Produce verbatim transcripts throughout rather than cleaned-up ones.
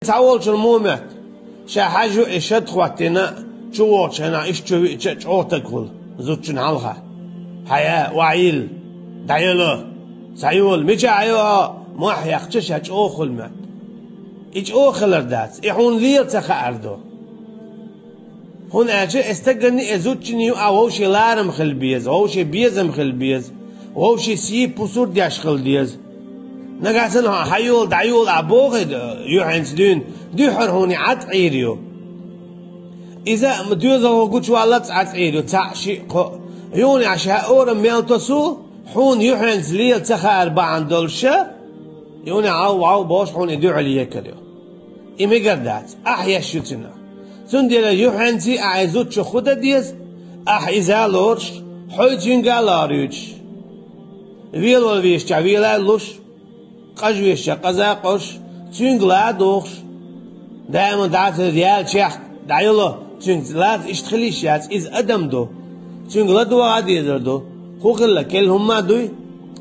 цхьаволчун мо моьтту. Ша хьажа и шад хӀоттийна, чу вогӀучу хенахь иштта чу виъча а чӀогӀа таг хуьлу зудчун хьалха. Хьая, охьайилла, дӀайоло, схьайола, мичахь хьайо хьо, мохь яьккхича ша чӀогӀа хуьлу моьтту. И чӀогӀа хилар дац, и хьуна лела ца хаар ду. ХӀунда аьлча и стаганна, и зудчунна юкъахь вовшийн ларам хила беза, вовшийн безам хила беза, вовшийн сий-пусар деш хила деза. Нагахь санна хьо хьайола, дӀайола ахь боху и юьхьанца дуьйна, дуьххьара хьуна и Ӏад Ӏийр ю. Иза а доьзалхо гучуваллалц Ӏад Ӏийр ю, цхьаъ, шиъ, кхоъ. Юха а ша орам мел тосу, хьуна юьхьанца лела ца хаар бахьана долуш ша, юха а хьав, вӀав бохуш хьуна и дуьхьал екар ю. И мегар дац, ахь еш ю цунах. Цундела юьхьанций ахь и зудчух хӀун дан деза, ахь иза а лоруш, хьо цуьнга а лоруьйтуш. Велавала везачохь вела а луш, къажа везачохь къаза а къожуш, цуьнга ла а дохуш. Даиман дӀа а ца яьлла чехка, дӀайоло, цуьнга лаза иштта хила йиш яц, иза адам ду. Цуьнга ладогӀа а дезар ду. ХӀун хилла, керла хӀумма а дуй,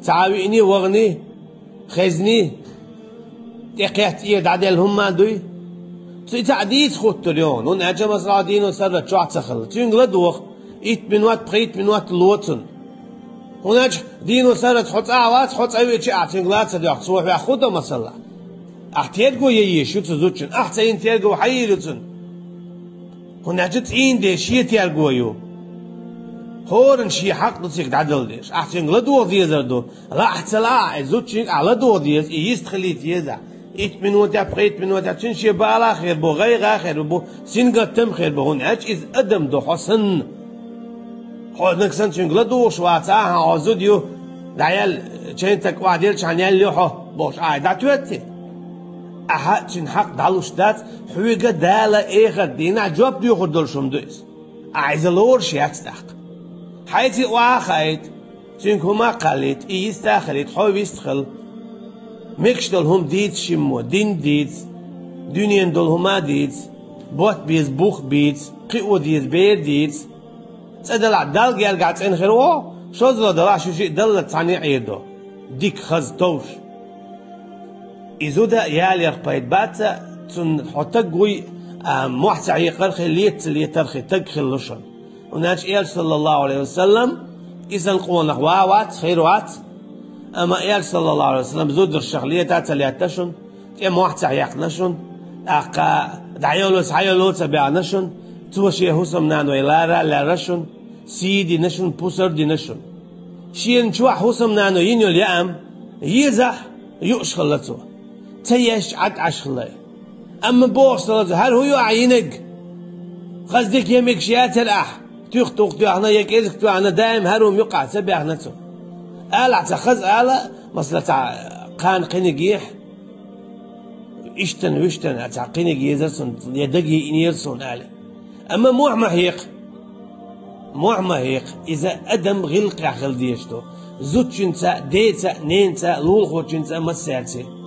цхьа а виъний, ваханий, хезний, тӀекхетта, э, дӀаделла хӀумма а дуй? Цу и цхьаъ дийца хӀуттур ю хьуна, хӀунда аьлча масала дийно саррат чохь ца хилла. Цуьнга ладогӀа, итт минот, пхийтта минот ло цунна. ХӀунда аьлча дийно саррат хьо цӀа а вац, хьо цӀа веача ахь цуьнга ла а ца доьху, цо хьох хӀун до масала? Ахь терго ян езаш ю цу зудчун, ахь ца йина терго хьан йийр ю цунна? ХӀунда аьлча цӀийнан ден шен терго ю. ХӀоранна шен хьакъ ду цига дӀадала дезаш. Ахь цуьнга ладогӀа дезар ду. Лаахь а ца лаахь а, и зудчуьнга ахь ладогӀа деза, и йист хилийта еза. Итт минотехь, пхийтта минотехь цуьнан шен бала а хир бу, гӀайгӀа а хир бу, сингаттам а хир бу, хӀунда аьлча иза адам ду хьо санна. Хьо нагахь санна цуьнга ладугӀуш вац, ахьа хьо зуда ю, дӀаяьлла, чайн таг охьаделча хьан яьлла ю хьо, бохуш, ахьа дӀатоьттий? Ахьа цуьнан хьакъ дӀалуш дац, хьоьга Дала эхарт дийнахь жоп доьхур долуш хӀума ду иза. Ахьа иза лоруш яц тӀаккха. Хьайца и охьа а хаийта, цуьнга хӀума а кхаллийта, и йист а хилийта, хьо вист хила. Мегаш долу хӀума дийца шиммо, дин дийца, дуьненан долу хӀума а дийца, ботт беза, бух бийца, кхио деза, бер дийца. ЦӀа далахь, Далла гергахь цӀена хир ву, шозлагӀа далахь, шу шиъ даллалц цхьаьна а Ӏийр ду. Дика, хаза, товш. И зуда яларх пайда бац, цунна хьо таг вуй, а, мохь ца хьекхарх, лета ца летарх таг хилла шуна. ХӀунда аьлча Элча, саллаллаху Ӏалайхи ва саллам, и санна къонах ван вац, хир вац, амма Элча, саллаллаху Ӏалайхи ва саллам, зударшах лета а ца летта шуна, тӀе мохь ца хьекхна шуна, тӀаккха дӀайоло, схьайоло ца баьхна шуна, цо шен хӀусамнанойн лара а лаьрра шуна, сий дина шуна, пусар дина шуна. Шена чохь хӀусамнано йина йолу яам, езахь, юуш хилла цо. Ца еш Ӏад Ӏаш хилла. Амма бохуш ца лазо, хӀара хӀун ю ахь йинарг? Хаза дика я мегаш яцара ахь? Туьха тухтоьхна я кӀезиг тоьхна, даим хӀара хӀума юкъахь ца баьхна цо. Алахь ца хаза ала, масала, цхьа кхана кхиниг ехь, иштан-вуьштан цхьа кхиниг езара суна, я даги йиънера суна ала. Амма мохь ма хьекха. Мохь ма хьекха. Иза адам гӀиллакхехь хила дезаш ду. Зудчуьнца а, деца а, ненца а, лулахочуьнца а, массаьрца а.